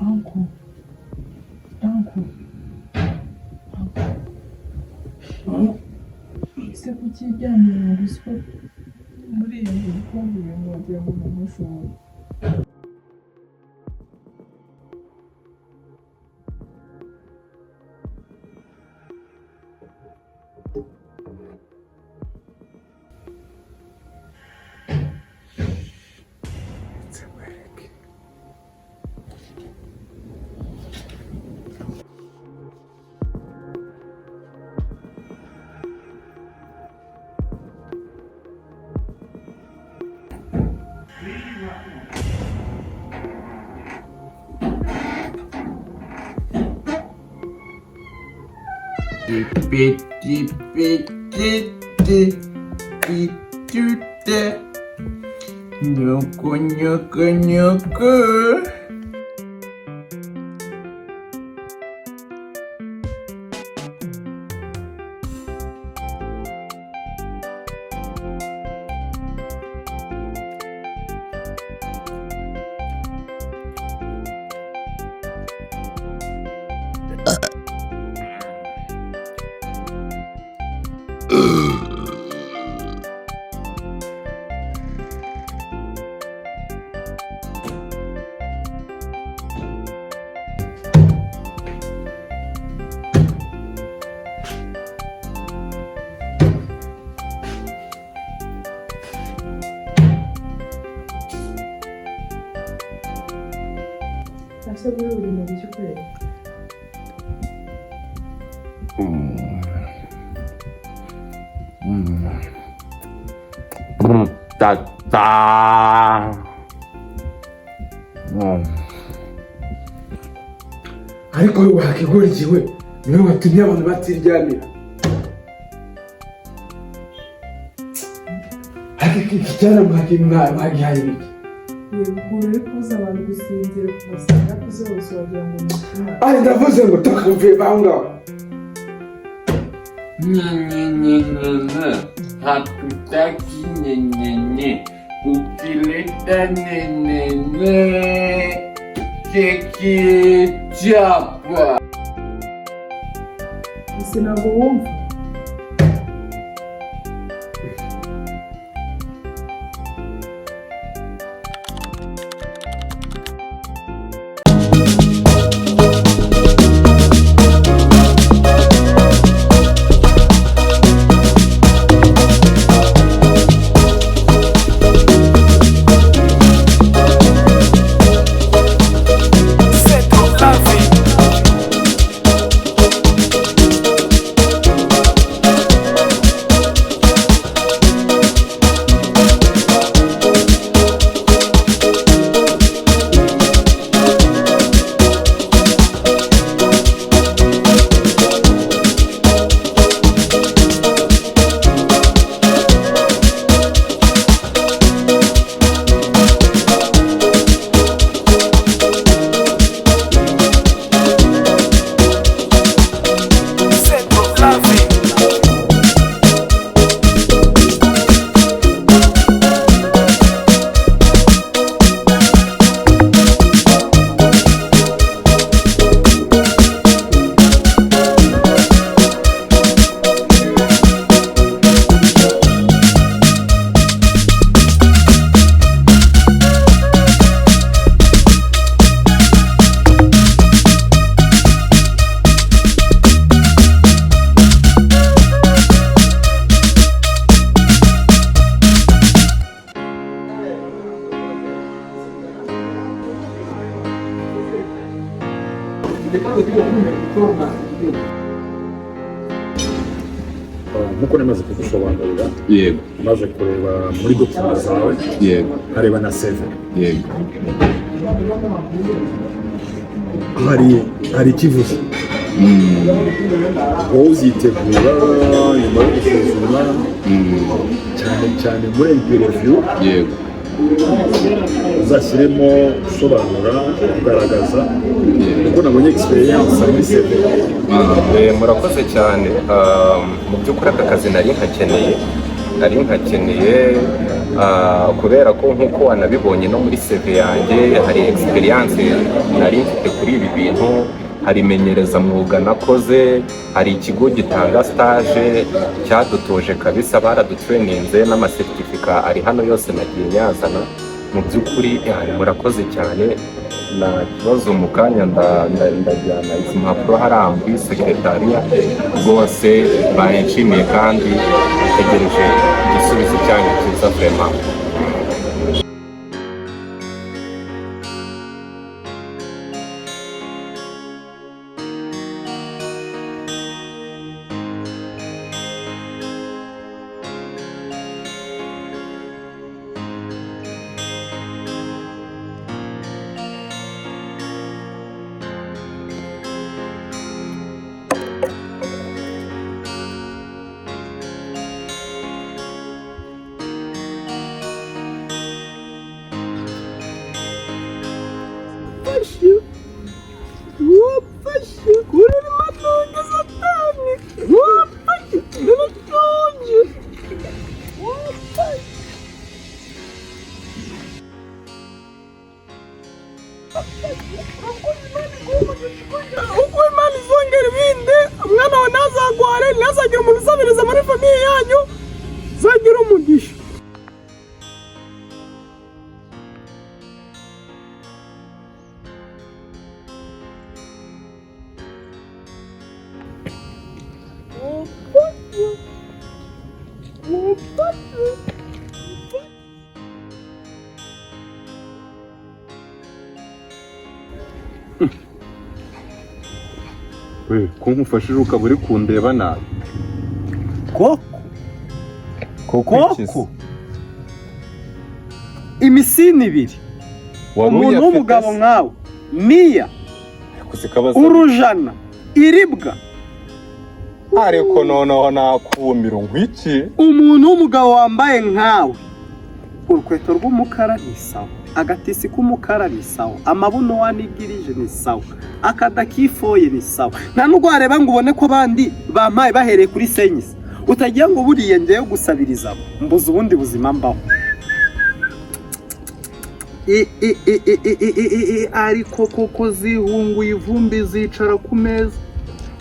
Uncle, uncle, uncle. Ese kuki ijyanye ngo uzi ko muri iyi nzu uri kumva ibintu wagira ngo ni umujura? Ndetse nkwereke. Tipitipititipitute. Nyoko nyoko nyoko. Ese buriya uri mu biki kweli? Ta ta. Ariko wakigoryi we, niwe watumye abantu batiryamira. Ariko iki cyana mwagihaye ibiki? Yego, ukuntu uri kubuza abantu gusinzira kuva saa ngapi zose, wagira ngo ni umwana. Ari ndavuze ngo toka mvuye aho ngaho. Nye nye nye nye nye. Hatutaki nye nye nye. Ukileta nye nye nye. Keki chapa. Ese ntabwo wumva? Nk'uko namaze kugusobanurira, Yego. maze kureba muri document zawe, nkareba na CV, hari ikivuze wowe uzitegura nyuma yo gusuzuma, cyane cyane muri interview. Uzashyiremo gusobanura, kugaragaza kuko nabonye experience muri CV. Murakoze cyane. Mu by'ukuri aka kazi nari nkakeneye, kubera ko nk'uko wanabibonye no muri CV yanjye hari experience nari mfite kuri ibi bintu, hari imenyerezamwuga nakoze, hari ikigo gitanga stage cyadutoje kabisa, baradutraininze n'amacertificat ari hano yose nagiye nyazana. Mu by'ukuri murakoze cyane, nta kibazo. Mu kanya ndajyana izi mpapuro hariya muri sekretariya. Rwose baranshimiye kandi ntegereje igisubizo cyanyu cyiza vraiment. Wapfashe, wapfashe kurira imanonge satani, wapfashe ndabashonje, wapfashe. Uko Imana izongera ibindi, umwana wawe ntazagware, ntazagire umuntu usabiriza muri famille yanyu, zagira umugisha. Wapfashe, wapfashe. We ko nkufashije ukaba uri kundeba nabi? Koko? Koko? Koko imisini ibiri, Wari umuntu uyafite w'umugabo se? nkawe miya Kuzikabaza. urujana iribwa. Ariko noneho nakumira nkwiki. Umuntu w'umugabo wambaye nkawe, urukweto rw'umukara ni sawa, agatisi k'umukara ni sawa, amabuno wanigirije ni sawa, akada kifoye ni sawa. Nta nubwo wareba ngo ubone ko abandi bampaye bahereye kuri senyisi, utagira ngo buriya ngewe gusabiriza mbuze ubundi buzima mbaho. I i i i i i i i i, ariko koko zihunguye ivumbi zicara ku meza.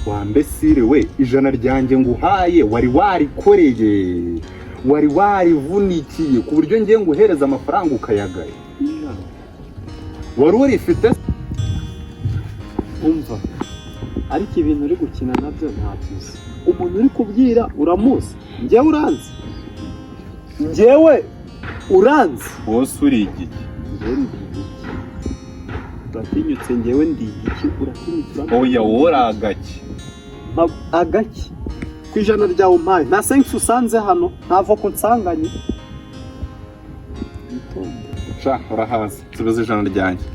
Wambesire we, ijana ryanjye nguhaye wari warikoreye, wari warivunikiye, ku buryo ngiye nguhereza amafaranga ukayagaya? Wari urifite? Umva, ariko ibintu uri gukina nabyo ntabyo uzi. Umuntu uri kubwira uramuzi? Njyewe uranzi? Njyewe uranzi? Wose uri igiki? Njyewe ndi igiki? Uratinyutse, njyewe ndi igiki? Uratinyutse, urambaza. Oya, wowe uri agaki? Agaki ku ijana ryawe umpaye, nta senkisi usanze hano, nta voka unsanganye. Witonde. Sha, urahaza, nsubiza ijana ryanjye.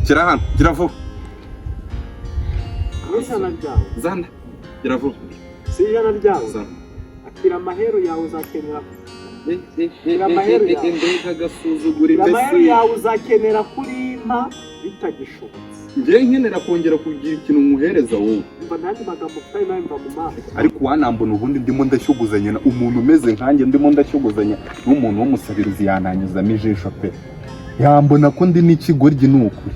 Gira hano, gira vuba. Ni ijana ryawe? Zana, gira vuba. Si ijana ryawe? Zana. Akira amaheru yawe, uzakenera. Akira amaheru yawe. Mbega agasuzugura! Akira amaheru Imbesi! yawe, uzakenera kurimpa bitagishobotse. Ngewe nkenera kongera kugira ikintu nkuhereza wowe? Mva ntandi magambo mfite nawe, mva mu maso. Ariko wanambona ubundi ndimo ndashyuguzanya na umuntu umeze nkanjye, ndimo ndashyuguzanya n'umuntu w'umusabirizi, yananyuzamo ijisho pe, yambona ko ndi n'ikigoryi, ni ukuri.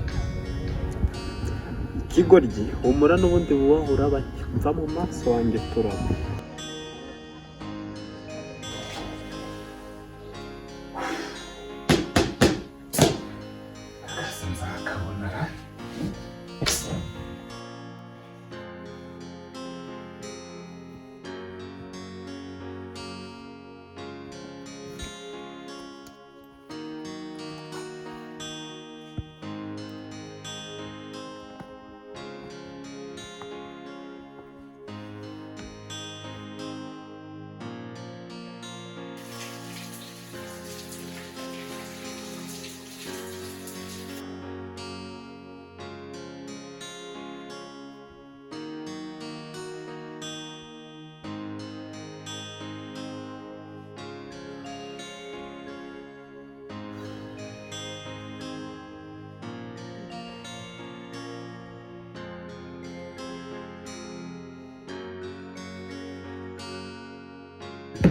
Ikigoryi? Humura, n'ubundi buwahura bake. Mva mu maso wanjye, turaba. Nzakabona ra.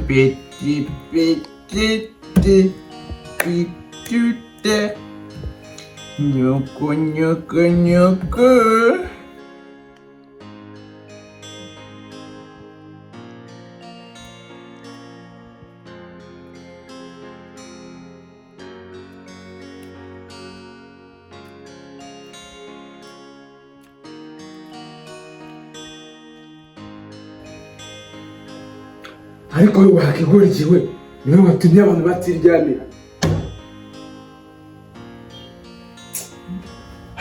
Piti piti pitute. Nyoko nyoko nyoko. Ariko wakigoryi we, niwe watumye abantu batiryamira.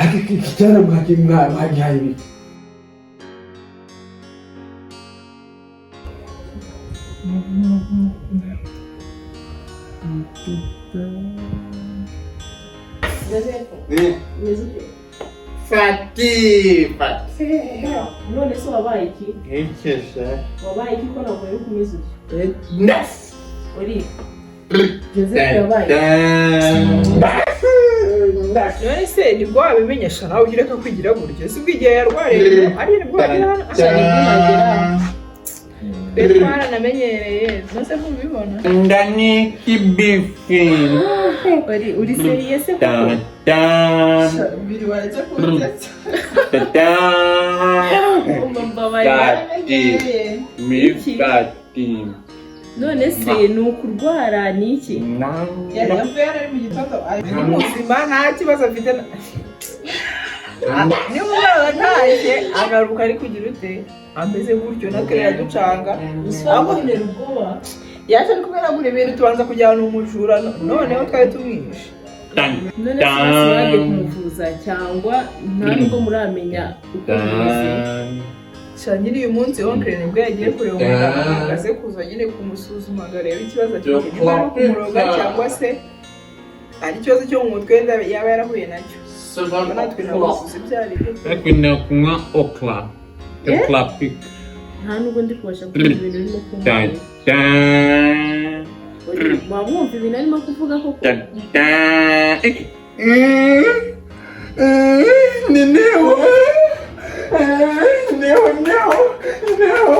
Ariko iki cyana mwagihaye ibiki? Fati fati. None se wabaye iki? Nkikije. Wabaye iki ko navuye kumeze utyo? Nes. Uri Joseph yabaye None se nibwo wabimenyesha nawe ujya ureka kwigira gutyo? Si ubwo igihe yarwariye ari nibwo wagira hano? Ashaka Twe twaranamenyereye zose ntubibona. Ndani kibifi. Uri seriye se koko? Ta Biri waretse kunsetsa. ta. Mbabaye. Fati. Mi fati. None se ni ukurwara ni iki? Yari yavuye hano ari mu gitondo ari muzima nta kibazo afite. Niba umwana atashye agaruka ari kugira ute ameze gutyo natwe yaducanga. Usabonera ubwoba. Yaje ari kumenagura ibintu tubanza kujyana umujura, noneho twari tumwishe. None se basi bagiye kumuvuza cyangwa nta nubwo muramenya uko bimeze? Sha nyine uyu munsi oncle nibwo yagiye kureba umuganga aze kuza nyine kumusuzuma ngo arebe ikibazo afite, niba ari ukumuroga cyangwa se ari ikibazo cyo mu mutwe wenda yaba yarahuye nacyo. Ubwo natwe ntabwo tuzi ibyo ari byo. Akunda kunywa okra. Okra pick. Nta nubwo ndi kubasha kumva ibintu birimo Ta kumbwira. ta. Muba mwumva ibintu arimo kuvuga koko? Ta ta. Neo. Neo neo neo.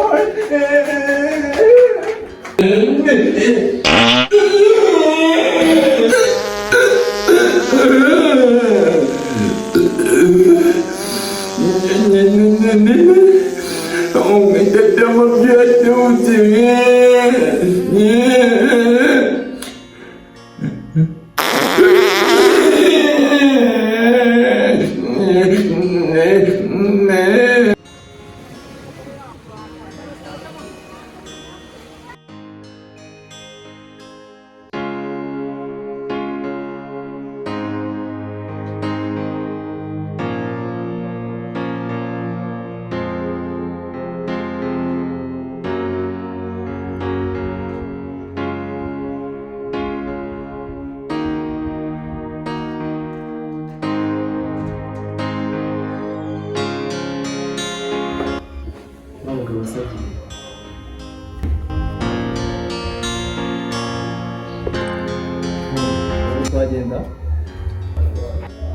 Twagenda.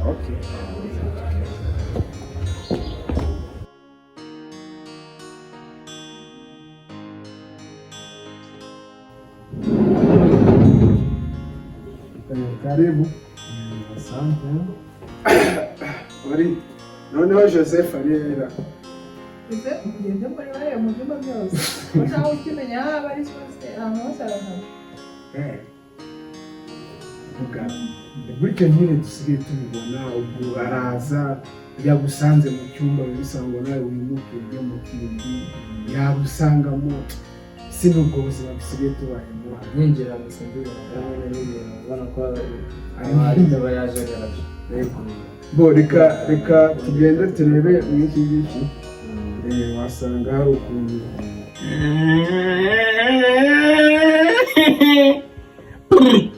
Okay. Karibu. Asante. Uri noneho Joseph arera. Ese ugende muri bariya mu byumba byose ko ntawe ukimenya aho aba ari hose, ahantu hose arahari. Vuga gutyo nyine dusigaye tubibona, ubwo araza yagusanze mu cyumba bisanga nawe wimuke ujye mu kindi yagusangamo, si n'ubwo buzima dusigaye tubayemo. Nyinjira gusa mbibona ndabona n'ibintu ubona ko ari aba yajagaraje. Yego. Bo reka reka tugende turebe muri iki ngiki, wasanga hari ukuntu.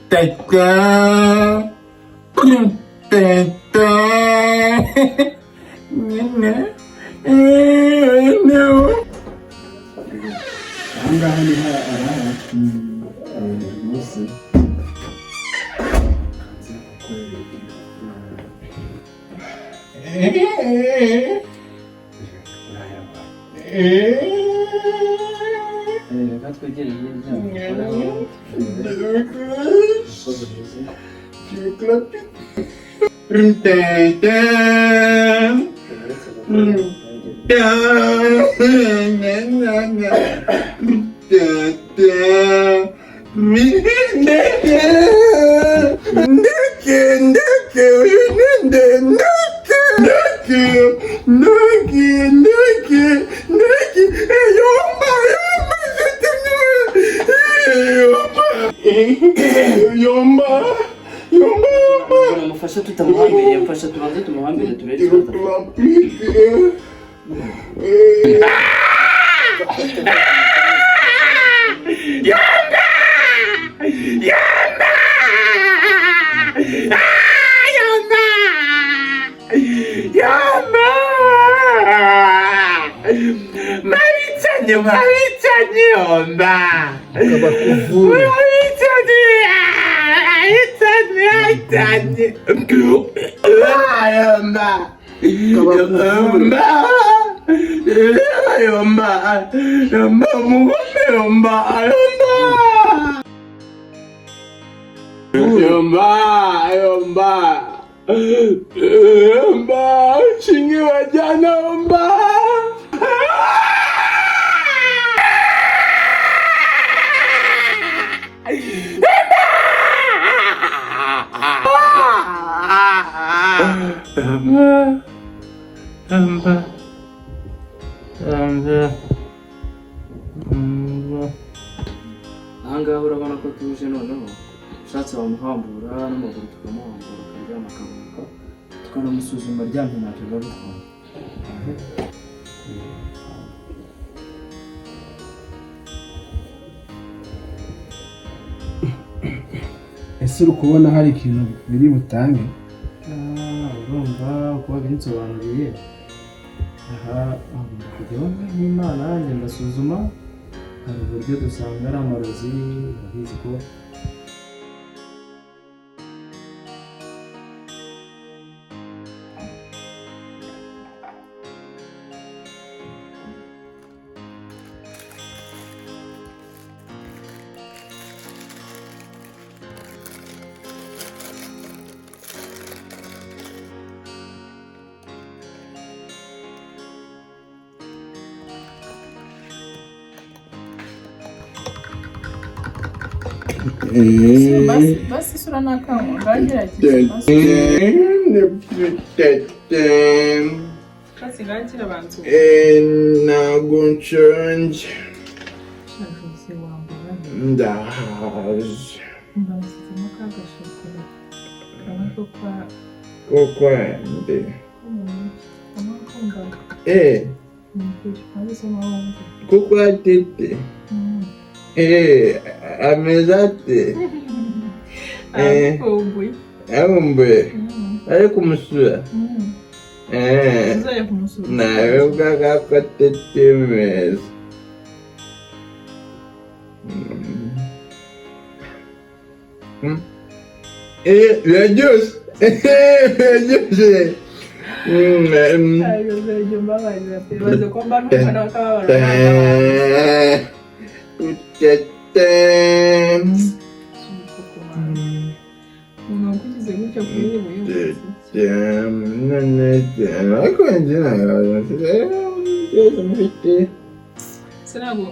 Tata. Tata. Nene. No. Aha ngaha ni arara rwose. Nze kukwereka. Urayabaye. Reka twegere hirya uko bimeze. Mufashe tutamuhambiriye, mfasha tubanze tumuhambire turebe ikibazo afite. Aha ngaha urabona ko tuje noneho ushatse wamuhambura n'amaguru tukamuhambura akaryama akaruhuka tukanamusuzuma aryamye ntacyo biba bitwaye. Ese uri kubona hari ikintu biri butange? Urumva uko babinsobanuriye aha hagomba kujyaho nk'Imana njye ndasuzuma hari uburyo dusanga ari amarozi urabizi ko Basi isura ni akangu ngagerageza basi. Basi ngagira bantu. Ntabwo nshonje. Shaje wambara. Ndahaje. Mbasizemo ka gashokora kamwe ko kwa Ko kwa nde? Kamwe ko mbaga. Ko kwa tete. Ameze ate? Aragukumbuye. Akumbuye? Ari kumusura? Uzajya kumusura. Nabivugaga ko tete meza. Biraryoshye. Biraryoshye. Ayo mbabarira pe. Baze ko mba numva nawe akababaro n'akababaro. Umuntu wakugize gutya kuri ubu yumvise iki? Se ntabwo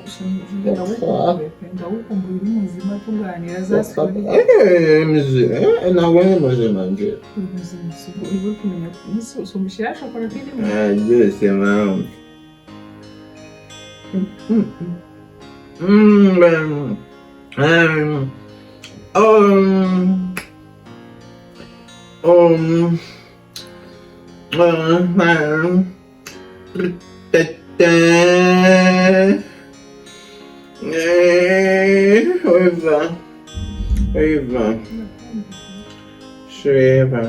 ndagukumbuye pe, ndagukumbuye uri muzima tuganira za story. Ntabwo ndi muzima njye. Uri muzima si ubwo uri kumenya si umushyira shokora k'irimo. Byose mpamvu. Eva, Eva, Sheva.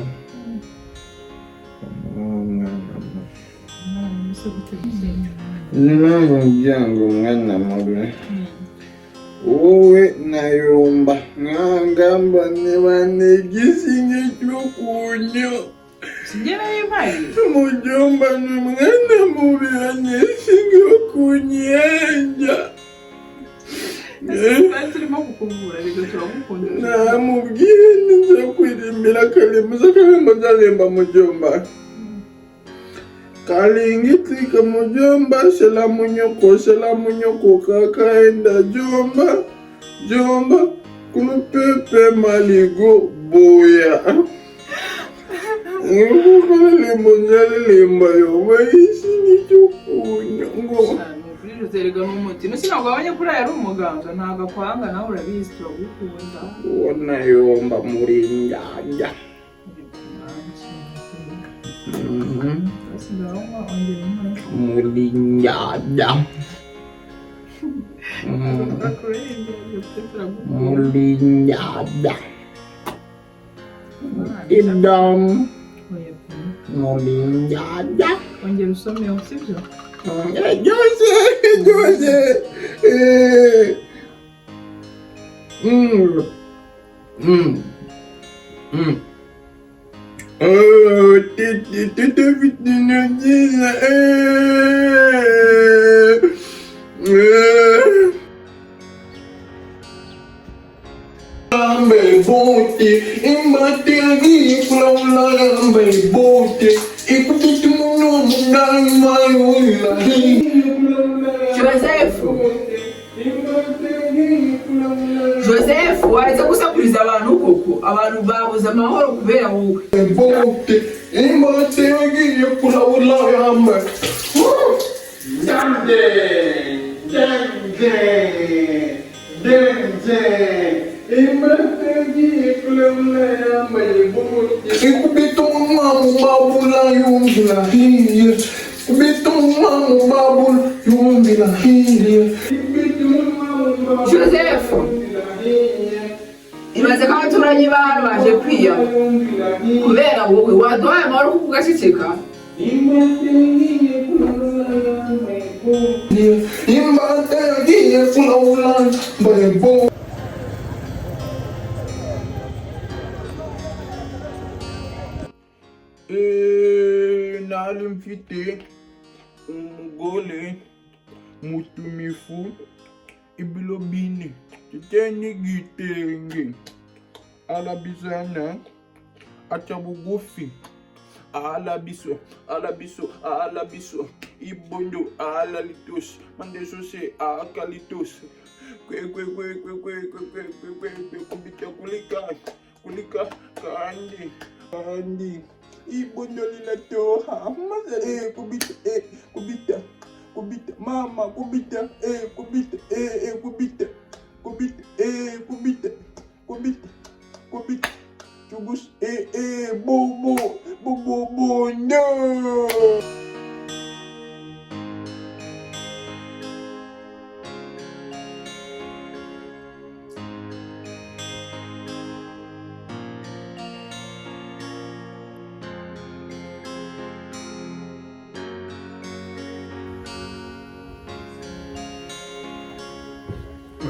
Ni umuryango umwana mubi. Wowe nayumba mwangamba niba cyo kunywa. Mujomba ni umwana mubi anishinge yo kunyanja. Twari turimo kukuvura rero, turagukunda. Namubwiye ninze kwirimira kalimuza kalimba zalimba mujomba kalingitika mujomba sela munyoko sela munyoko kakaenda jomba jomba kulupepe maligo boya ngukukalimbo nzalilimba yoma isinichokunya ngo. Kuri Jose rega ni umuti no sinabwo wabonye kuri ari umuganga, ntabwo akwanga, nawe urabizi turagukunda. Ona yomba muri njanja. Basi ngaho ongera inkora. Muri njanja. Turagukunda. Muri njanja idam. Oya pe. Muri njanja. Ongera usomeho, sibyo? Jose Jose. Oh, tete mfite nziza. Bote, imbateri, kulaula, bote, ikupita muno mundani mayola. Joseph, Joseph, waretse gusakuriza abantu koko? Abantu babuze amahoro kubera wowe. Bote, imbateri, kulaula, yambe. Danje! Danje! Danje! Imbateri, kulaula, yambe, bote. Ikubita umwamu babula yumvila hiye. Ikubita umwamu babula yumvila hiye. Joseph, ibaze ko abaturanyi ba hano baje kwiyama kubera wowe. Waduhaye amahoro kuko ugaceceka. Imbateri, kulaula, yambe, bote. Nari mfite umugore mutumifu ibilo 4 tete n'igitenge arabizana aca bugufi alabiso alabiso alabiso ibondo alalitos mandesose akalitos kwe kwe kwe kwe kwe kwe kwe kwe kwe kwe kubita kulika kulika kandi kandi ibondo linatoha maze kubita kubita kubita mama kubita kubita kubita kubita kubita kubita kubita chugus bo bo bo bo bo no.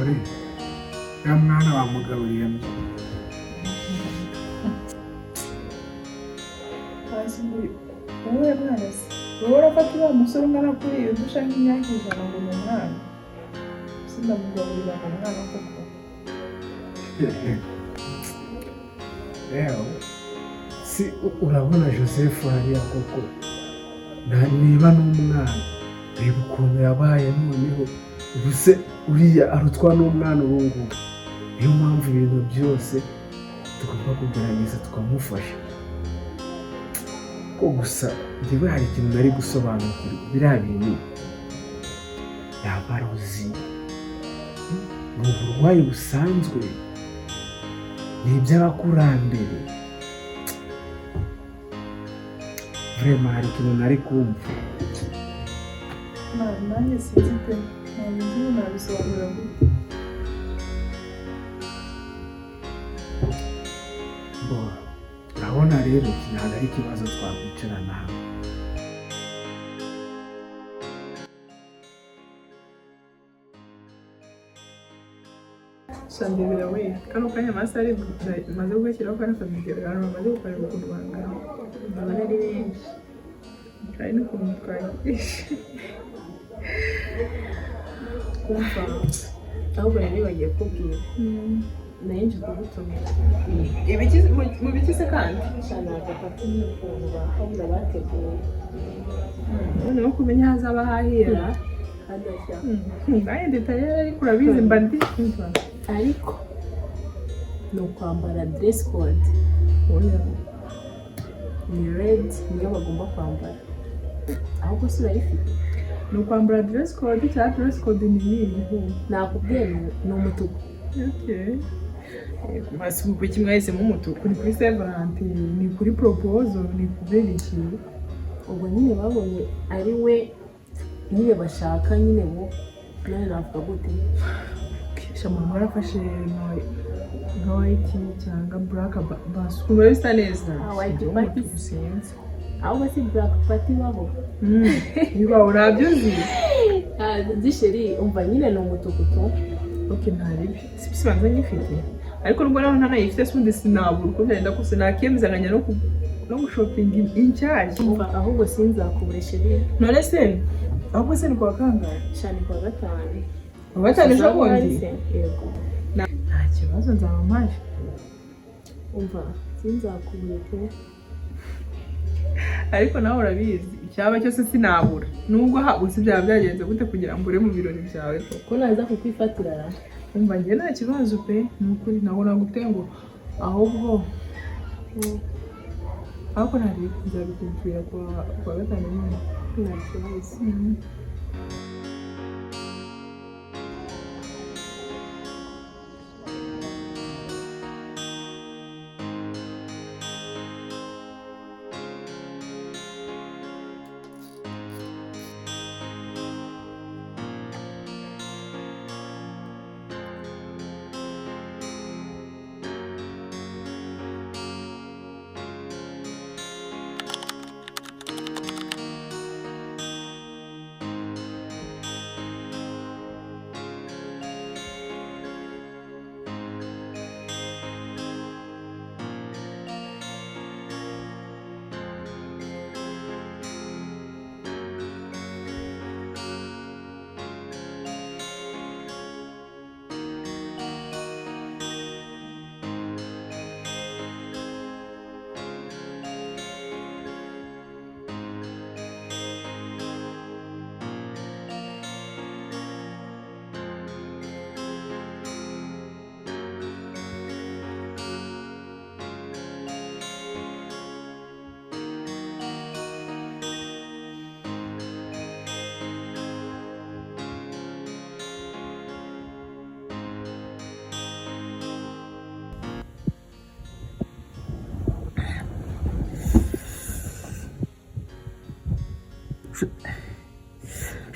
Uri ya mwana wamugaburiye? Hasi ngo wowe mwana se, wowe urafata uriya musore ungana kuriya undusha nk'imyaka 100 ngo ni umwana? Sindamugaburira ngo umwana koko? Rero si urabona Joseph hariya koko niba n'umwana, reba ukuntu yabaye noneho. Ubu se uriya arutwa n'umwana ubu ngubu? Niyo mpamvu ibintu byose tugomba kugerageza tukamufasha ko. Gusa njyewe hari ikintu nari gusobanukirwa: biriya bintu yabarozi ni uburwayi busanzwe, ni iby'abakurambere? Vraiment hari ikintu nari kumva. Nanjye sinzi pe, ntabwo nzi ngo nabisobanura gute. Bo, urabona rero iki ntabwo ari ikibazo twakwicarana hamwe. Shandebera we, kano kanya amasaha ari maze kugashyiraho kano kavideo, abantu bamaze gukorera ukuntu bangana. Ndabona ari benshi. Hari n'ukuntu twagishe kumva. Ahubwo rero bagiye kubwira, nayo nje kugutumira. Ibiki mu biki se kandi? Ni agapati nyine ukuntu bakabura bateguye. Noneho kumenya hazaba hahera. Hadashya. Nanjye ndetayeri, ariko urabizi mba ndi Ariko ni ukwambara dress code ni red, niyo bagomba kwambara. Ahubwo se urayifite? Ni ukwambara dress code cyangwa dress code ni iyihe? Nakubwiye, ni umutuku. Okay. Masi kuki mwahisemo umutuku? Ni kuri Saint Valentin, ni kuri proposal, ni kubera iki? Ubwo nyine babonye ari we nyine bashaka nyine, bo nawe navuga gute? Sha mama, warafashe nka white cyangwa black, basi ukuntu biba bisa neza. Ah, white Sinzi party. umutuku, sinzi. Ahubwo si black party babo? Niba urabyo uzi. Nzi chéri, umva nyine ni umutuku tu. Ok, ntaribi si banza nyifite, ariko nubwo naho ntanayifite si ubundi sinabura uko byagenda kose nakiyemeza nkajya no gushopinga inshyashya. Umva, ahubwo sinzakubure chéri. None se ahubwo se ni kuwa kangahe? Shani, kuwa gatanu. Kuwa gatanu ejo Uzaba uhari bundi? se? Yego. Nta kibazo, nzaba mpari. Umva, sinzakubure pe. Ariko nawe urabizi, icyaba cyose sinabura, nubwo gusa byaba byagenze gute kugira ngo ure mu birori byawe koko. Ko naza kukwifatira ra? Umva, njye nta kibazo pe, ni ukuri ntabwo nagutenguha. Ahubwo ariko ntari nzabikubwira kuwa gatanu nyine. Nta kibazo.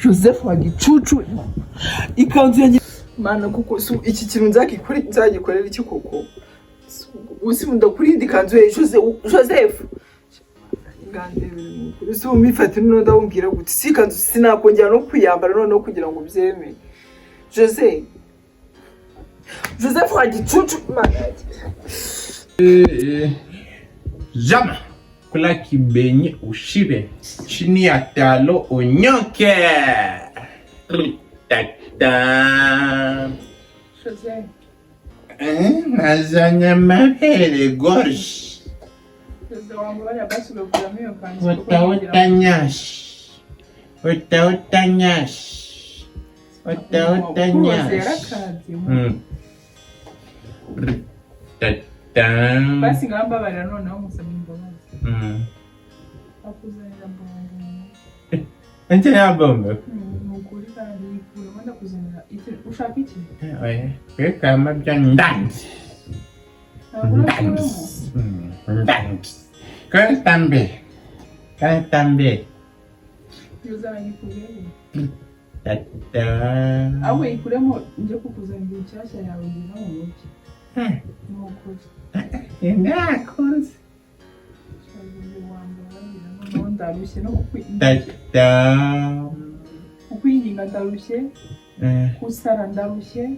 Joseph wa gicucu, ikanzu yanjye mana, kuko si iki kintu nzagikore, nzagikorera iki koko? Usi ndakurinda ikanzu ya Joseph, ngandebere mu kuri si umifate noneho ndawumbwira gute? Si ikanzu sinakongera no kuyambara noneho kugira ngo ubyemere. Jose, Joseph wa gicucu, mana yanjye. Zama kula kibenye ushibe chini ya talo unyoke. Tata. Jose. Eh, nazanye amabere gorge. Jose, wambabarira basi ugakuramo iyo kanzu kuko Uta ngira uta nyash. Uta uta nyash. Uta uta Rose nyash. yarakaze. Tata. Basi ngaho mbabarira noneho musabye imbabazi. Akuzanira bombo. Nje ya bombo. Ni ukuri kandi yikuramo, ndakuzanira iki? Ushaka iki? Oya, weka amabya ndangi. Ntabwo urakuramo. Ndangi. Kantambe. Kantambe. Yuzana nyikubere. Tata. Ahubwo yikuremo njye kukuzanira inshyashya yawe ngena mu mujyi. Ni ukuri. Ndakunze. Wambabarira noneho, ndarushye no Tata. kukwinginga, ndarushye kusara, ndarushye.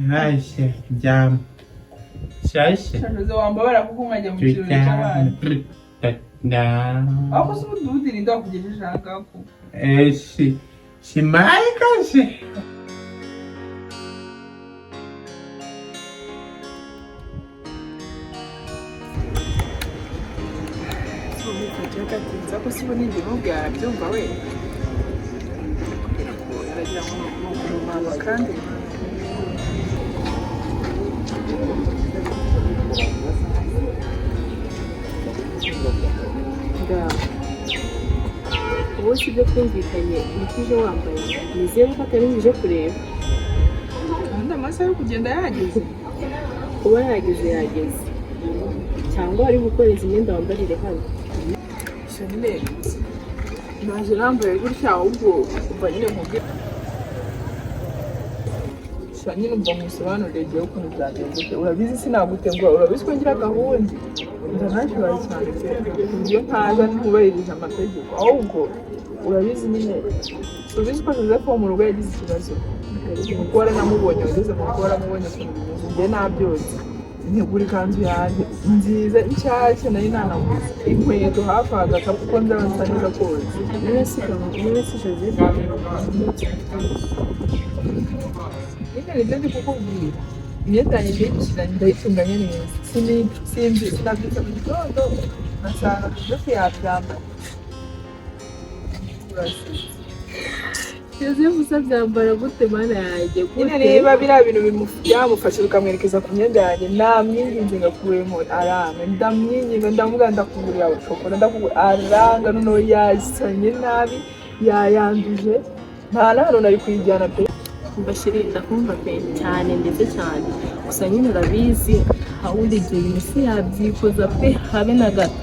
Hashe jam. Shashe. Jose, wambabara kuko nkajya mu kirori cy'abandi. Tata. Aho se ubundi ninde wakugejeje aha ngaha ko? Eh, si. Si Michael si. Mifata yakatinza ko sibo n'igihe mubwira arabyumva we. Aragira ngo ni ukumumama kandi. Ngaho ubu si ibyo twumvikanye, niko uje wambaye, nizere ko atari uje kureba. Kandi amasaha yo kugenda yageze. Kuba yageze yageze, cyangwa wari gukoreza imyenda wambarire hano. Shanine, naje nambaye gutya, ahubwo umva nyine nkubwire. Shanine, umva nkusobanurire igihe ukuntu byagenze pe. Urabizi sinagutenguha, urabizi ko ngira gahunda. Ndanashyuha cyane pe, ku buryo ntaza ntubahirije amategeko. Ahubwo urabizi nyine, ubizi ko Joseph wo mu rugo yagize ikibazo. Kuko waranamubonye, wageze mu rugo waramubonye ukuntu bimeze. Njye nabyotse ntegura ikanzu yanjye nziza nshyashya nari nanaguze, inkweto hafi aha, agakapu ko nzaba nsa neza kose. None se Joseph? Nyine nibyo ndi kukubwira, imyenda yanjye ndayishyira, ndayitunganya neza. Simbi sinabyutse mu gitondo nkasanga Joseph yabyambaye. Urasetse. Joseph usa byambara gute, mana yanjye? Nyine Gute? niba biriya bintu byamufashe bikamwerekeza ku myenda yanjye, namwinginze ngakuremo aranga, ndamwinginga, ndamuga ndakugurira shokora, ndakugurira, aranga. Noneho yasanye nabi, yayanduje, nta n'ahantu nari kuyijyana pe. Mbashiri, ndakumva pe, cyane ndetse cyane. Gusa nyine urabizi, hawundi ibyo bintu si yabyikoza pe, habe na gato.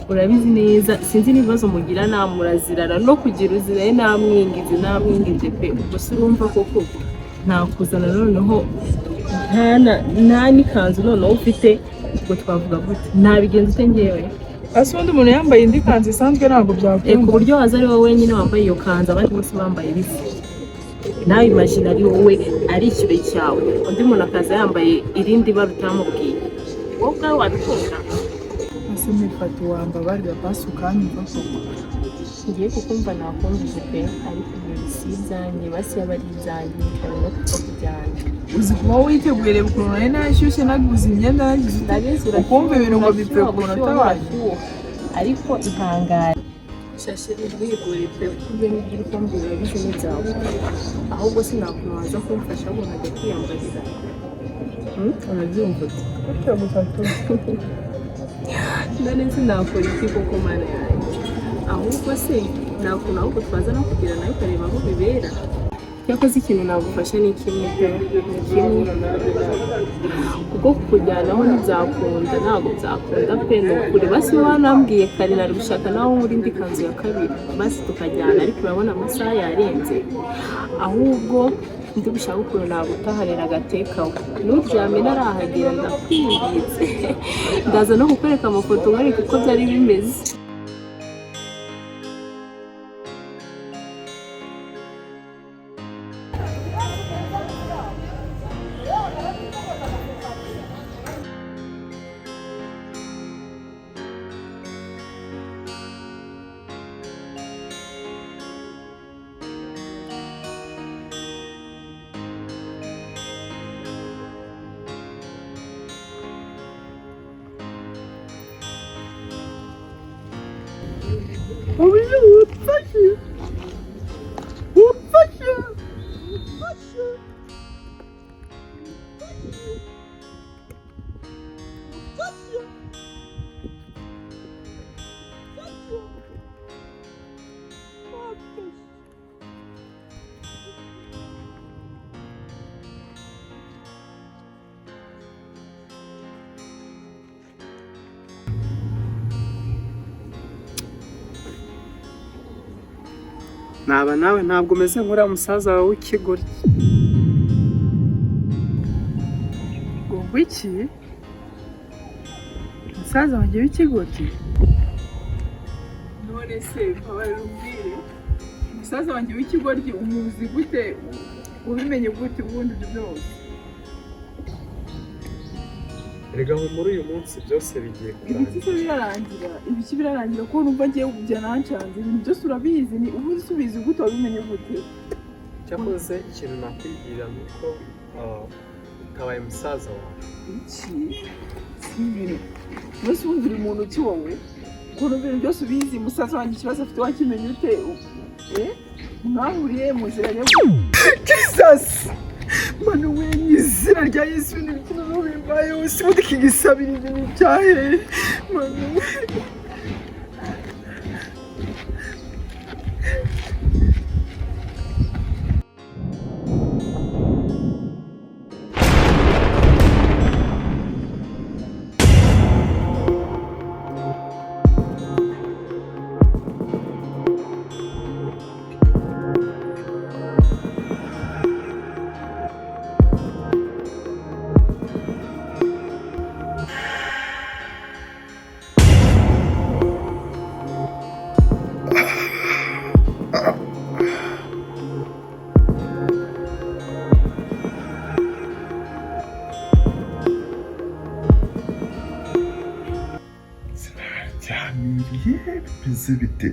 Urabizi neza, sinzi n'ibibazo mugira, namurazirana no kugira uziraye, namwingize namwingize pe. Ubwo se urumva koko ntakuzana noneho nta n'ikanzu noneho ufite, ubwo twavuga gute? Nabigenza ute ngewe? Ese ubundi umuntu yambaye indi kanzu isanzwe ntabwo Ku byakunda? buryo waza ari wowe wenyine wambaye iyo kanzu, abandi bose bambaye ibisa nawe. Imagine ari wowe, ari ikirori cyawe, undi muntu akaza yambaye irindi bara utamubwiye, wowe ubwawe wabikunda? Ese mifata wambabarira basi ukanyumva koko? Ngiye kukumva, nakumvise pe, ariko ibyo si ibyanjye. Basi yaba ari ibyanjye bikaba no kupfa kujyana. Uzi kuba witeguye, reba ukuntu nari nashyushye, naguze imyenda, nagize ute, Ndabizi. ukumva ibintu ngo bipfe ku munota wanjye. Ariko ihangane shashe, ntwigure pe, kuko ibyo ngibyo uri kumbwira urabizi n'ibyawe. Ahubwo sinakuntu waza kumfasha ngo nkajya kwiyambarira? Urabyumva ute gutyo gusa tu? None sinakora iki koko, mana yanjye? Ahubwo se nakuntu ahubwo twaza no kugira nawe ukareba aho bibera. Cyakoze ikintu nagufasha ni kimwe pe, ni kimwe, kuko kukujyanaho ntibyakunda, ntabwo byakunda pe, ni ukuri. Basi wanambwiye kare, nari gushaka nawe muri indi kanzu ya kabiri, basi tukajyana, ariko urabona amasaha yarenze. Ahubwo ndi gushaka ukuntu nagutahanira agatekawe, nturyame ntarahagera, ndakwinginze. Ndaza no kukwereka amafoto, nkwereke uko byari bimeze. Umfashe, umfashe, umfashe, umfashe, umfashe. Naba nawe ntabwo umeze nk'uriya musaza wawe w'ikigoryi. Ngo iki? Musaza wanjye w'ikigoryi? None se mbabarira umbwire, musaza wanjye w'ikigoryi umuzi gute? Ubimenye gute ubundi ibyo byose? Erega ngo muri uyu munsi byose bigiye Ibiki kurangira. se birarangira? Ibiki birarangira ko numva ngiye kujya nancanze? Ibintu byose urabizi, ni ubundi se ubizi gute? Wabimenye gute? Cyakoze ikintu nakwibwira ni uko utabaye musaza wawe. Iki si ibintu wese wumvira umuntu ki wowe? Ukuntu ibintu byose ubizi, musaza wanjye ikibazo afite wakimenya ute? Eh? Mwahuriye muziranye? Jesus! Manu we, mu izina rya Yesu, ibintu bikino bimbayeho, sibundi kigisabira ibintu byahe. Manu we. Sinaryamiriye, bimeze bite?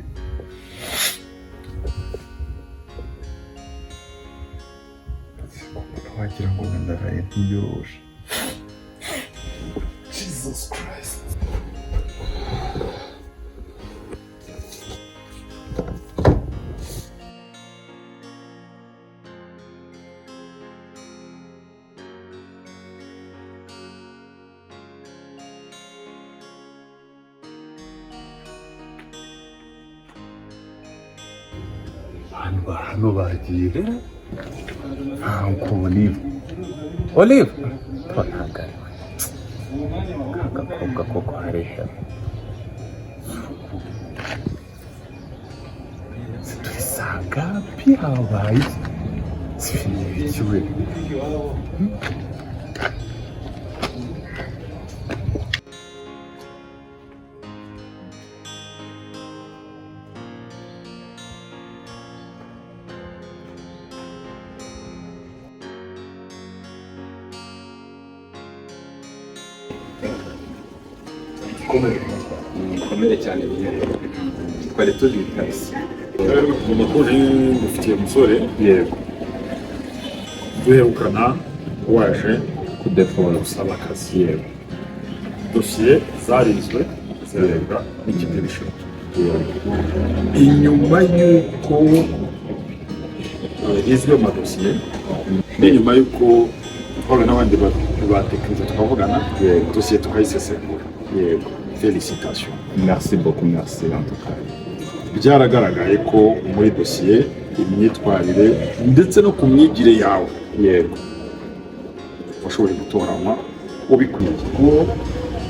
Mbona wagira ngo naraye ntiyoroshe. Jesus Christ! Abantu ba hano bagiye ntabwo Olive, Olive ko ntabwo ari we. Ka gakobwa koko hariya turisanga byabaye iki? Ni ibiki we? Mukomere cyane, twari tubitaze. Mu makuru ngufitiye umusore. Yego. Duherukana waje kudefora gusaba akazi. Yego. Dosiye zarinzwe, zirarebwa n'ikipe bishinzwe. Yego. Inyuma y'uko hizwe amadosiye n'inyuma y'uko twahura n'abandi batekinisiye tukavugana, Yego. dosiye tukayisesengura, Yego. Félicitations. Merci beaucoup, merci en tout cas. Byaragaragaye ko muri dosiye, imyitwarire ndetse no ku myigire yawe, Yego. washoboye gutoranywa ubikwiye. Ko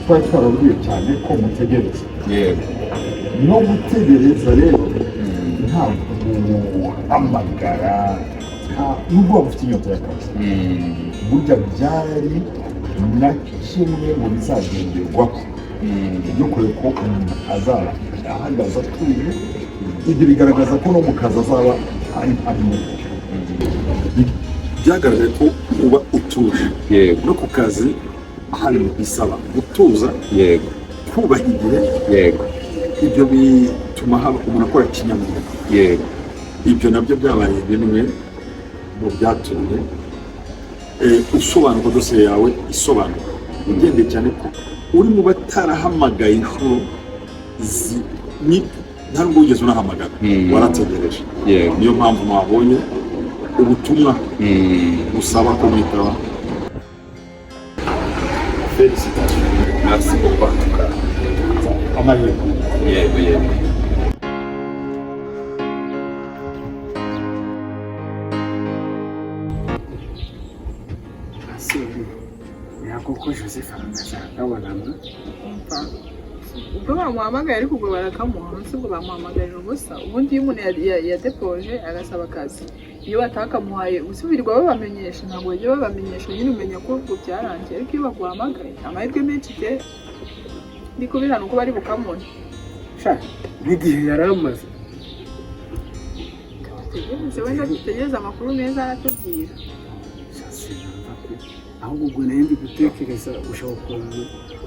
twari twarabwiwe cyane ko mutegereza, Yego. no gutegereza rero ntabwo guhamagara, nubwo waba ufite inyota y'akazi, burya byari na kimwe mu bizagenderwaho byo kureba ko umuntu azaba ahagaze atuje. Ibyo bigaragaza ko no mu kazi azaba ari arimo. Byagaragaye ko uba utuje. Yego. No ku kazi hano bisaba gutuza, Yego. kubaha igihe. Yego. Ibyo bituma haba umuntu akora kinyamwuga. Yego. Ibyo nabyo byabaye bimwe mu byatumye usobanuka, dosiye yawe isobanuka, ugendeye cyane ko uri mu batarahamagaye inshuro nta nubwo wigeze unahamagara, warategereje. Yego. Niyo mpamvu mwabonye ubutumwa busaba ko mwitaba. Félicitations. Merci beaucoup en tout cas. Amahirwe. Yego, yego. Ese koko Joseph arakaza akabonana? Ubwo bamuhamagaye, ariko ubwo barakamuha, munsi ubwo bamuhamagarira ubusa. Ubundi iyo umuntu yadepoje agasaba akazi, iyo batakamuhaye usubirwa babamenyesha? Ntabwo bajya babamenyesha nyine, umenya ko ubwo byarangiye. Ariko iyo baguhamagaye, amahirwe menshi pe ndi kubihana uko bari bukamuhe. Sha, n'igihe yari amaze. Dutegereze, wenda dutegereze amakuru meza aratubwira. Sha, sinumva pe. Ahubwo ubwo nari ndi gutekereza gushaka ukuntu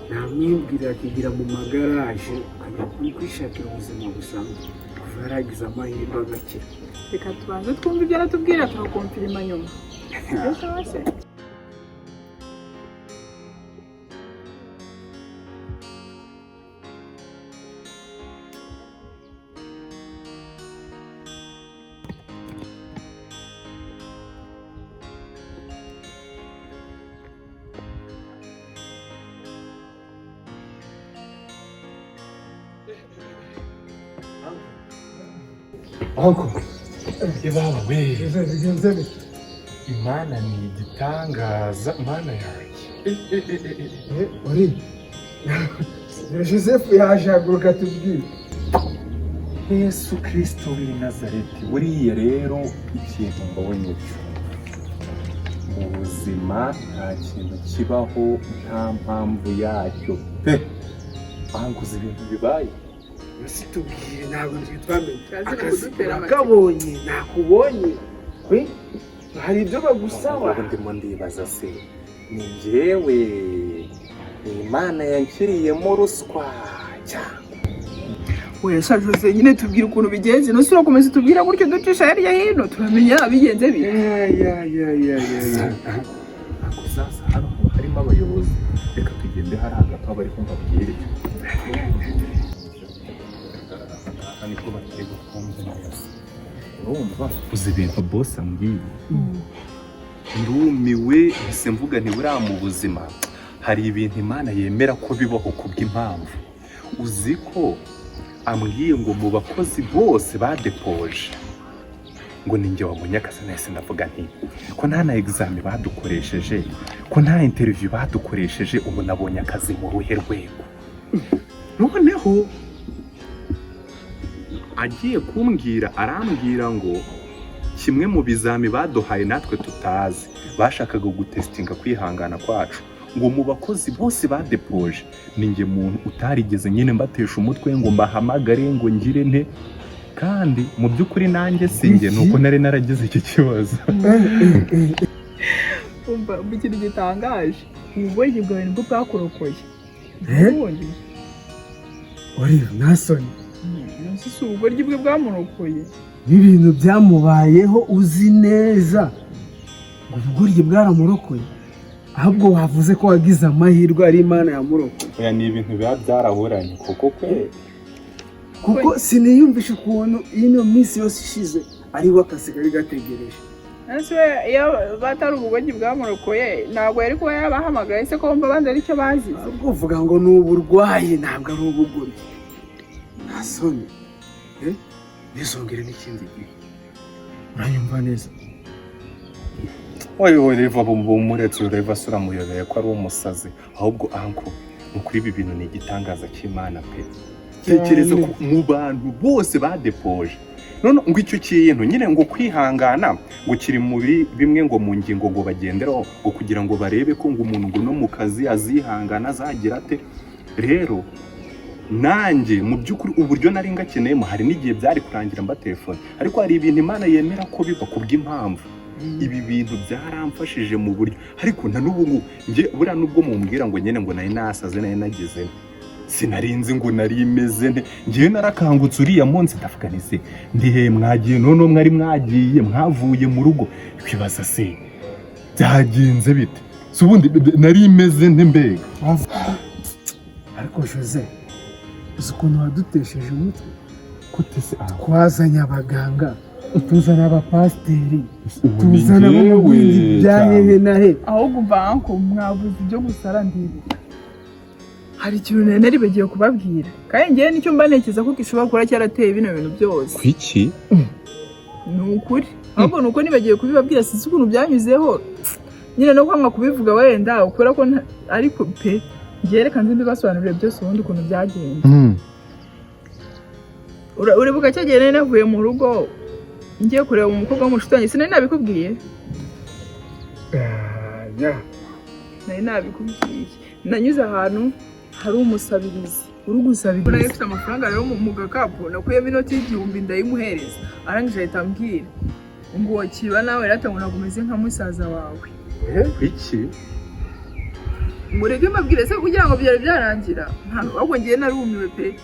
namwibwira akigira mu magaraje, akajya kwishakira ubuzima busanzwe kuva yaragize amahirwe agakira. Reka tubanze twumve ibyo aratubwira, turakomfirima nyuma. Sibyo sawa se? Uncle, ibaba we. Bigenze bite? Imana ni igitangaza, Mana yanjye. Uri Joseph yaje, haguruka tubwire. Yesu Kristo w'i Nazareti! Buriya rero ikintu mbonye cyo mu buzima, nta kintu kibaho nta mpamvu yacyo pe. Banguze ibintu bibaye. Ese tubwire, ntabwo twe twamenye. Kazi Akazi kudutera amatsiko. urakabonye? Nakubonye. Hari ibyo bagusaba? Ubu ndimo ndibaza se, ni njyewe, ni Imana yanshyiriyemo ruswa cyangwa? Oya sha Jose, nyine tubwire ukuntu bigenze. None se urakomeza utubwira gutyo ducisha hirya hino, turamenya bigenze bite? Ya ya ya ya ya! Ako sasa hano haba harimo abayobozi, reka tugende hari hagati aho bari kumva bwire. Aha niko batari gukumva neza. Urumva, uzi ibintu boss ambwiye, ndumiwe. Ese mvuga nti buriya mu buzima hari ibintu Imana yemera ko bibaho kubw'impamvu. Uzi ko ambwiye ngo mu bakozi bose badepoje ngo ninjye wabonye akazi? Nahise ndavuga nti ko nta na examen badukoresheje, ko nta interview badukoresheje, ubu nabonye akazi mu ruhe rwego? Noneho agiye kumbwira, arambwira ngo kimwe mu bizami baduhaye natwe tutazi, bashakaga gutesitinga kwihangana kwacu, ngo mu bakozi bose badepoje ni njye muntu utarigeze nyine mbatesha umutwe ngo mbahamagare ngo ngire nte. Kandi mu by'ukuri nanjye si njye, ni uko nari naragize iki kibazo. Umva, umva ikintu gitangaje, ubugoryi bwawe nibwo bwakurokoye ubundi. Uri nasoni. Nonese si ubugoryi bwe bwamurokoye? N'ibintu byamubayeho uzi neza ngo ubugoryi bwaramurokoye, ahubwo wavuze ko wagize amahirwe, ari Imana yamurokoye. Oya, ni ibintu biba byarahuranye kuko kwe. Kuko siniyumvisha ukuntu ino minsi yose ishize ari we akazi kari gategereje. Nonese we iyo batari ubugoryi bwamurokoye, ntabwo yari kuba yabahamagaye se, ko bumva abandi aricyo bazize? Ahubwo uvuga ngo ni uburwayi, ntabwo ari ubugoryi. Nta soni. Ntizongere n'ikindi gihe, uranyumva neza? Oya, Oliva, bumuretse. Oliva se uramuyobeye ko ari umusazi? Ahubwo uncle, ni ukuri ibi bintu ni igitangaza cy'Imana pe. Tekereza ko mu bantu bose badepoje, none ngo icyo kintu nyine ngo kwihangana ngo kiri muri bimwe ngo mu ngingo ngo bagenderaho ngo kugira ngo barebe ko ngo umuntu ngo no mu kazi azihangana, azagira ate. Rero nanjye mu by'ukuri uburyo nari ngakeneyemo, hari n'igihe byari kurangira mba telefone, ariko hari ibintu Imana yemera ko biba kubw'impamvu. Ibi bintu byaramfashije mu buryo, ariko na n'ubu ngubu njye buriya nubwo mumbwira ngo nyine ngo nari nasaze, nari nageze, sinarinzi ngo nari meze nte. Ngewe narakangutse uriya munsi ndavuga nti se ndihe? Mwagiye none, mwari mwagiye, mwavuye mu rugo, kwibaza se byagenze bite? Si ubundi nari meze nte mbega? Ariko Jose, uzi ukuntu wadutesheje umutwe? Gute se? Twazanye abaganga, tuzana abapasiteri, Ubu ni tuzana abo mu njyewe bindi bya cyangwa? hehe na he. Ahubwo umva uncle, mwavuze ibyo gusara ndibuka hari ikintu nari naribagiwe kubabwira, kandi ngewe nicyo mba ntekereza ko gishobora kuba cyarateye bino bintu byose. Kwiki? Ni ukuri, ahubwo ni uko nibagiwe kubibabwira, sinzi ukuntu byanyuzeho nyine no kwanga kubivuga wenda kubera ko ariko pe ngewe reka nze mbibasobanurire byose ubundi ukuntu byagenze. Uribuka cya gihe nari navuye mu rugo ngiye kureba umukobwa w'umushuti wanjye? Sinari nabikubwiye? Ya. Nari nabikubwiye. Nanyuze ahantu hari umusabirizi uri gusabiriza, nari mfite amafaranga rero mu gakapu, nakuyemo inoti y'1000 ndayimuhereza. Arangije ahita ambwira ngo kiba nawe rata, ngo ntabwo umeze nka musaza wawe. Kwiki? Mureke mbabwire se, kugira ngo byari byarangira ntabwo, ahubwo ngiye narumiwe pe.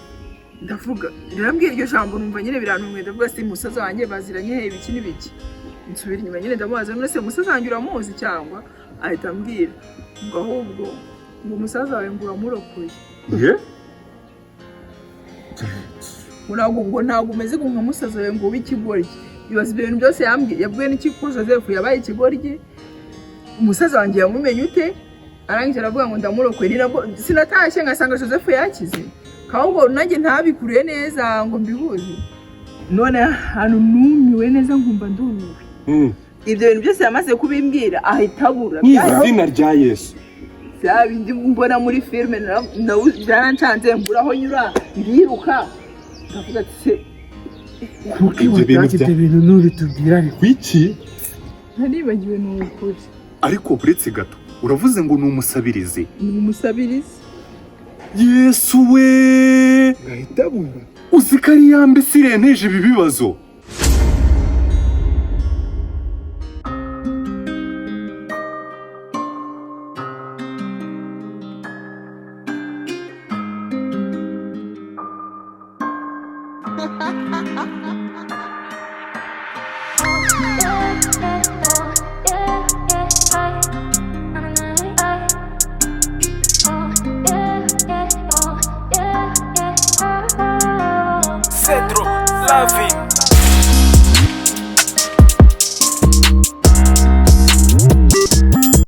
Ndavuga, rirambwira iryo jambo, numva nyine birantumwe. Ndavuga se musaza wanjye baziranye he, ibiki n'ibiki? Nsubira inyuma nyine ndamubaza, none se musaza wanjye uramuzi cyangwa? Ahita ambwira ngo ahubwo ngo umusaza wawe ngo uramurokoye. Ye? Ngo ntabwo umeze ngo nka musaza wawe ngo ube ikigoryi. Ibaza ibyo bintu byose yambwiye, yabwiwe n'iki ko Joseph yabaye ikigoryi? Umusaza wanjye yamumenye ute? Arangije aravuga ngo ndamurokoye. Ni nabwo sinatashye ngasanga Joseph yakize, ahubwo nanjye ntabikuriye neza ngo mbihuze. None ahantu numiwe neza, nkumva ndumiwe. Ibyo bintu byose yamaze kubimbwira, ahita abura. Mu izina rya Yesu. Bya bindi mbona muri filime byarancanze, mbura aho nyura, ndiruka, ndavuga ati se. Kuko Ibyo bintu wataka ibyo bintu ntubitubwira ariko. Wiki? Naribagiwe, ni ukuri. Ariko uretse gato, uravuze ngo ni umusabirizi? Ni umusabirizi. Yesu we! Ngahita abura. Uzi ko ari ya mbese irenteje ibi bibazo? Cedro, Lavin.